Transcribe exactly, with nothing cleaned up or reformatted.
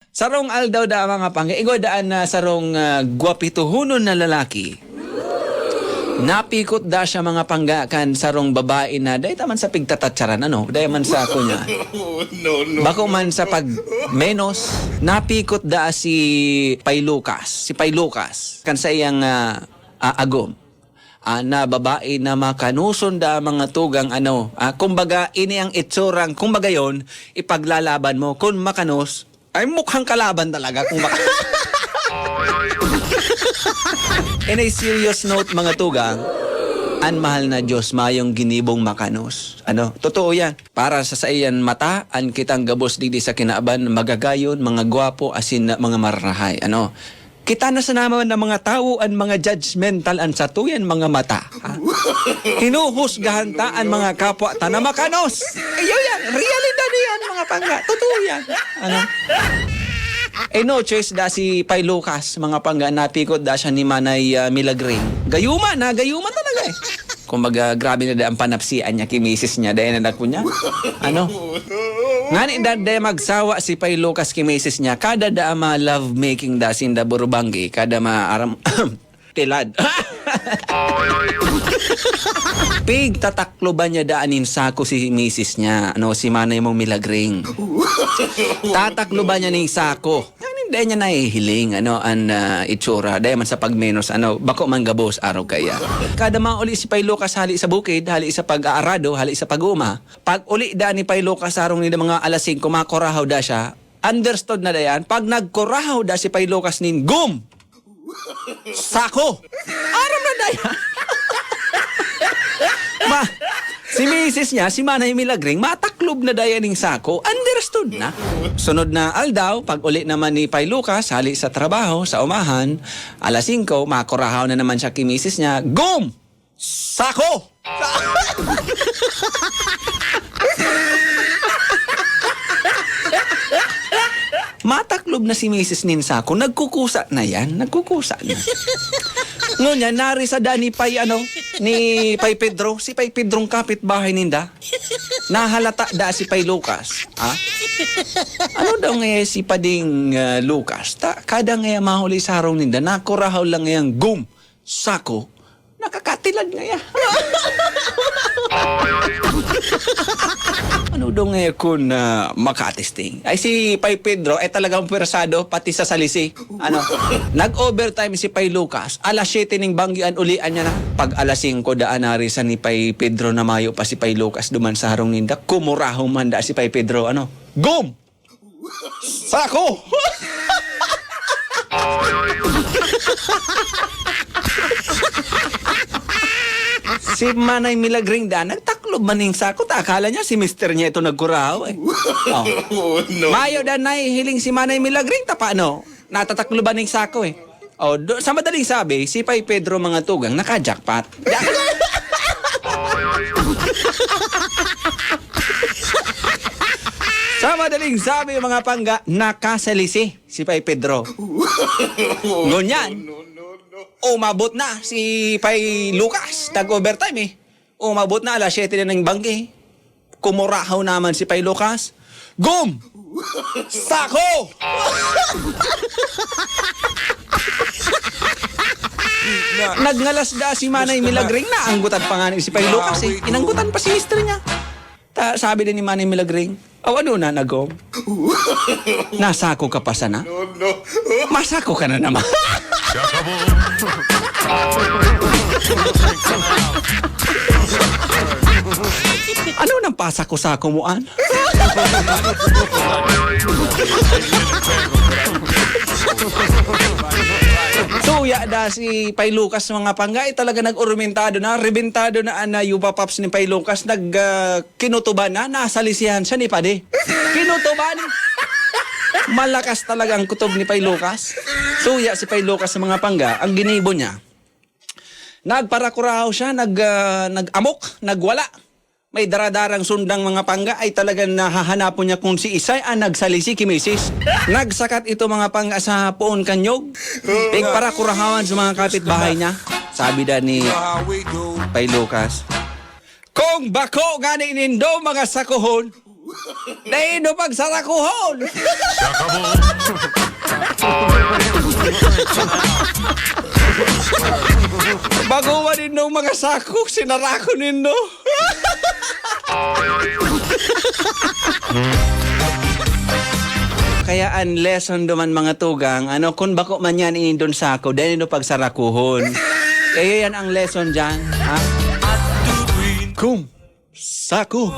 Sarong aldaw da, mga pangga, igwa daan na sarong, ah, gwapituhonon na lalaki. Napikot da siya, mga pangga, kan sarong babae na dai ta man sa pigtatatsaran, ano, dai man sa kunya. No, no. Bako man sa pag menos, napikot da si Pay Lucas, si Pay Lucas, kan sa iyang, ah, ah, agom. Ah, na babae na makanoson da, mga tugang, ano, ah, kumbaga, ini ang itsurang, kumbaga yon, ipaglalaban mo. Kung makanos, ay mukhang kalaban talaga kung makanos. In a serious note, mga tugang, an mahal na Diyos mayong ginibong makanos. Ano? Totoo yan. Para sa saiyan mata, an kitang gabos digdi sa kinaban, magagayon, mga gwapo, asin na mga mararahay. Ano? Kita na sa naman ng mga tawo an mga judgmental an satuyan mga mata. Ha? Hinuhusgahan ta an mga kapwa ta na makanos. Iyo yan. Realidad yan, mga pangga. Totoo yan. Ano? Eh, no choice da si Pay Lucas, mga pangga, napikot da siya ni Manay, ah, Milagring. Gayuma na, gayuma talaga eh. Kumbaga, grabe na da ang panapsian niya ki misis niya, dahil anak ko niya. Ano? Ngani da, da magsawa si Pay Lucas ki misis niya, kada da ma love making da sinda burubanggi, kada ma aram, tilad. Pig, tatakloban niya daan nin sako si misis niya, ano, si Manay mong Milagring. Tatakloban niya ning sako. Yan, hindi niya nahihiling, ano, an, ah, itsura. Dahil man sa pagmenos, ano, bako man gabos, araw kaya. Kada mauli si Pay Lucas, hali sa bukid, hali sa pag-aarado, hali sa pag-uuma, pag uli da ni Pay Lucas, sarong ni mga alas singko, makurahaw da siya. Understood na da yan. Pag nagkurahaw da si Pay Lucas nin gum, sako. Aram na da yan. Ma, si misis niya, si Manay Milagring, mataklob na da yan ning sako. Understood na. Sunod na aldaw, pag uli naman ni Pay Lucas, hali sa trabaho, sa umahan, alas singko, makurahaw na naman siya ki misis niya, gum! Sako! Mataklob na si misis nin sako, nagkukusa na yan, nagkukusa na. Ngunyan, nari sa da ni Pay, ano, ni Pay Pedro, si Pay Pedrong kapitbahay ninda. Nahalata da si Pay Lucas, ha? Ano daw nga si Pading, ah, Lucas? Ta, kada nga mahuli sa harong ninda, nakurahaw lang ngayang gum, sako, nakakatilad ngaya. Ano daw nga kun, ah, makatesting? Ay, si Pay Pedro ay talagang pwersado, pati sa salisi. Ano? Nag-overtime si Pay Lucas. Alas siyete ning banggi an ulian niya na. Pag alas singko, daan nari sa ni Pay Pedro na mayo pa si Pay Lucas duman sa harong ninda. Kumurahaw man da si Pay Pedro, ano? Gum! Sako! Si Manay Milagring da, nagtaklob man ning sako. Ta, akala niya si mister niya ito nagkurahaw eh. Oh. Oh, no. Mayo da nahihiling si Manay Milagring, ta paano? Natatakloban ning sako eh. Oh, do, sa madaling sabi, si Pay Pedro, mga tugang, naka-jackpot. Sa madaling sabi, mga pangga, nakasalisi si Pay Pedro. Ngunyan, No, no, no. umabot na si Pay Lucas, tag-overtime eh. Umabot na, alas siyete na ng banggi. Kumurahaw naman si Pay Lucas. Gum! Sako! Nagngalas da si Manay Milagring, naanggutan pa nga ni si Pay Lucas eh. Inanggutan pa si mister niya. Ta, sabi din ni Manay Milagring, "Aw, ano na, nagom? Nasako ka pa sana? No, no. Masako ka na naman." Ano nang pasako-sako mo, an? Suya da si Pay Lucas, mga panggay, talaga nag-ormentado na, rebentado na an, ah, yuba pops ni Pay Lucas, nag, ah, kinutuban na, nasalisihan siya ni Padi. Kinutuban! Malakas talaga ang kutob ni Pay Lucas. Suya si Pay Lucas sa mga pangga, ang ginibo niya. Nagparakurahaw siya, nag, ah, nag-amok, nagwala. May daradarang sundang mga pangga ay talagang nahahanapon niya kung si Isay ang nagsalisi ki misis. Nagsakat ito mga pangga sa poon kanyog. Pigparakurahawan sa mga kapitbahay niya. Sabi da ni Pay Lucas, "Kung bako gani nindo mga sakuhon, dai no pagsarakuhon." Mga sako, sinarako nindo. Kaya ang lesson duman, mga tugang, ano, kung bako man yan inindon sako, dahil nindo pagsarakuhon. Kaya yan ang lesson dyan, ha? Kung sako.